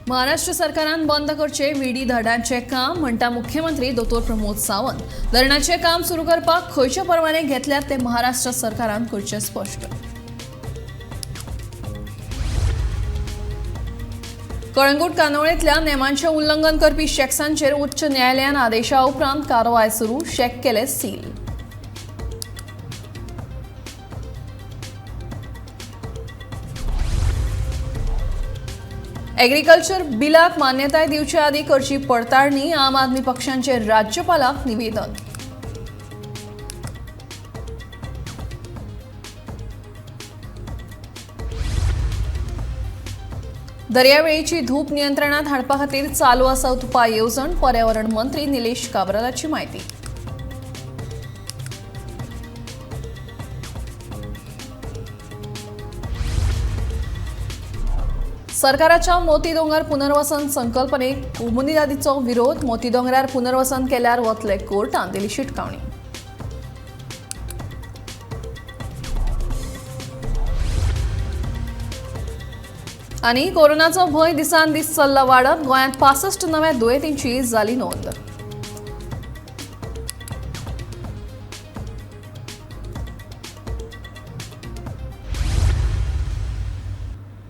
महाराष्ट्र सरकारान बंद करचे विडी धरणाचें काम म्हणटा मुख्यमंत्री दोतोर प्रमोद सावंत. धरणाचें काम सुरू करपाक खंयचे परवाने घेतल्यात ते महाराष्ट्र सरकारान करचे स्पश्ट. कळंगूट कांदोळेंतल्या नेमांचें उल्लंघन करपी शॅक्सांचेर उच्च न्यायालयान आदेशा उपरांत कारवाय सुरू, शॅक केले सील. एग्रीकल्चर बिलाक मान्यताय दिवचे आदीं करची पडताळणी, आम आदमी पक्षांचे राज्यपालाक निवेदन. दर्यावेळेची धूप नियंत्रणात हाडपा खातीर चालू आसा उपाय येवजण, पर्यावरण मंत्री निलेश काब्रालाची म्हायती. सरकाराच्या मोती दोंगर पुनर्वसन संकल्पनेक कोमुनिदादीचो विरोध, मोती दोंगरार पुनर्वसन केल्यार वतले कोर्टान दिली शिटकावणी. आनी कोरोनाचो भंय दिसान दीस चल्ला वाडत, गोंयांत 65 नव्या दुयेंतींची जाली नोंद.